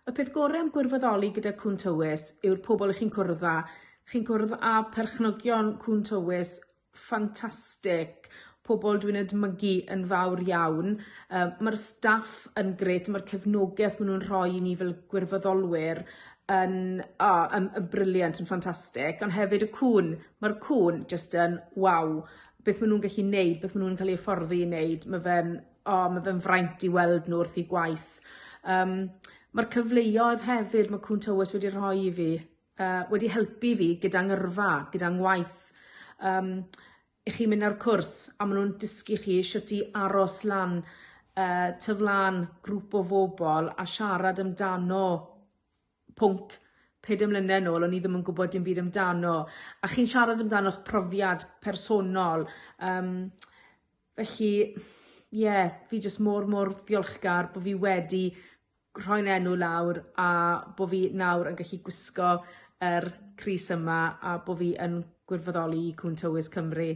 Y peth gore am gwirfoddoli gyda Cŵn Tywys yw'r pobol 'ych chi'n cwrdd â. Chi'n cwrdd â perchnogion Cŵn Tywys ffantastic, pobol dwi'n edmygu yn fawr iawn. Yy ma'r staff yn grêt ma'r cefnogeth ma' nw'n rhoi i ni fel gwirfoddolwyr yn o yn yn brilliant yn ffantastic on' hefyd y cŵn ma'r cŵn jyst yn waw. Beth ma' nw'n gallu neud beth ma' nw'n ca'l 'u hyfforddi i neud ma' fe'n o ma' fe'n fraint i weld n'w wrth 'u gwaith. Yym ma'r cyfleoedd hefyd ma' Cŵn Tywys wedi rhoi i fi yy wedi helpu fi gyda ngyrfa gyda ngwaith yym 'ych chi'n mynd ar cwrs a ma' nw'n dysgu chi shwt i aros lan yy tu flan grŵp o fobol a siarad amdano pwnc peder mlyne nôl o'n i ddim yn gwbod dim byd amdano a chi'n siarad amdano'ch profiad personol yym felly ie fi jyst mor mor ddiolchgar bo' fi wedi rhoi'n enw lawr a bo' fi nawr yn gallu gwisgo yr crys yma a bo' fi yn gwirfoddoli i Cŵn Tywys Cymru.